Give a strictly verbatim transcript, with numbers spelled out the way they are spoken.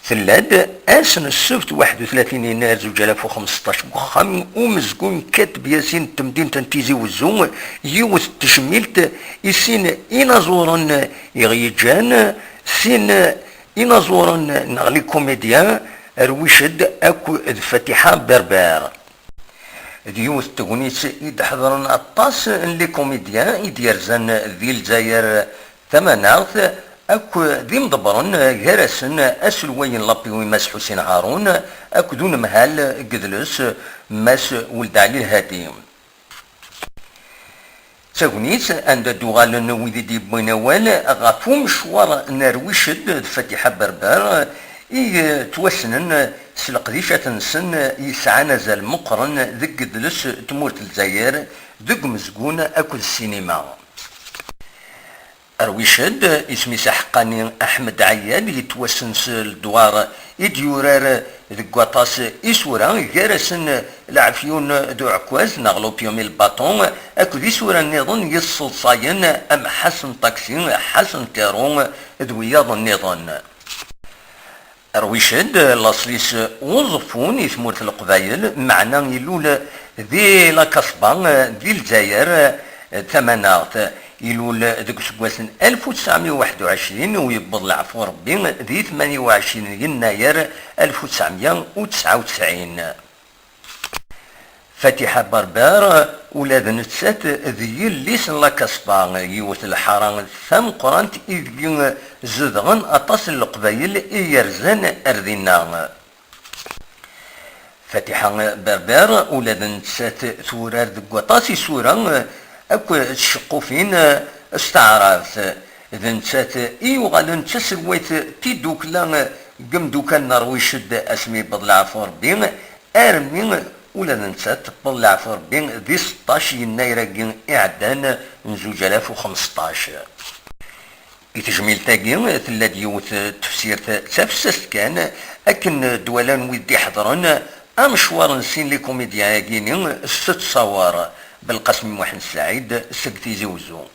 Tella-d ass n ssebt waḥed u tlatin yennayer zuǧ alaf u xemseṭṭac deg uxxam umezgun Kateb Yasin n temdint n Tizi Wezzu, yiwet n tejmilt i sin inaẓuren i ɣ-yeǧǧan, sin inaẓuren neɣ les comédiens, Rwiced akked Fatiḥa Berber. D yiwet n tegnit i d-ḥeḍren aṭas n les comédiens i d-yerzan di Lezzayer Tamanaɣt, akk d imḍebbren, gar-asen aselway n l'A P O Mass Ḥusin Harun, akked unemhal n yidles Mass Weld Ɛli Lhadi. D tagnit anda d-uɣalen wid i d-yewwin awal ɣef umecwar n Rwiced d Fatiḥa Berber i yettwassnen s leqdicat-nsen yesɛan azal meqqren deg yidles n tmurt n Lezzayer, deg umezgun akked ssinima. Rwiced, isem-is aḥeqqani Aḥmed Ɛeyyad, yettwassen s ledwar i d-yurar deg waṭas isura, gar-asen Lɛefyun d uɛekkaz neɣ l'opium et le bâton, akked isura nniḍen yesseḍsayen am Ḥasen Ṭaksi, Ḥasen Tiru d wiyaḍ nniḍen. Rwiced, laṣel-is Uẓeffun i tmurt n Leqbayel, meɛna ilul di La Casba, di Lezzayer Tamanaɣt. Ilul deg useggas n alef u tesɛemya u waḥed u ɛecrin u yewweḍ leɛfu Rebbi di tmanya u ɛecrin yennayer alef u tesɛemya u tesɛa u tesɛin. Fatiḥa Berber, ula d nettat d yelli-s n La Casba, yiwet n lḥara tameqqrant ideg zedɣen aṭas n Leqbayel i yerzan ar dinna. Fatiḥa Berber, ula d nettat turar deg waṭas isura akk tceqqufin s taɛrabt. D nettat i yuɣalen d taselwayt n tiddukla deg umdukal n Rwiced asmi yewweḍ leɛfu Rebbi, armi ula d nettat tewweḍ leɛfu Rebbi di seṭṭac yennayer-agi iɛeddan n zuǧ alaf u xemseṭṭac. I tejmilt-agi tella-d yiwet n tefsirt tafessast kan, akken d-walan wid d-iḥeḍren amecwar n sin les comédiens-agi-ni s ttṣawar, Belqasem Muḥend Saɛid seg Tizi Wezzu.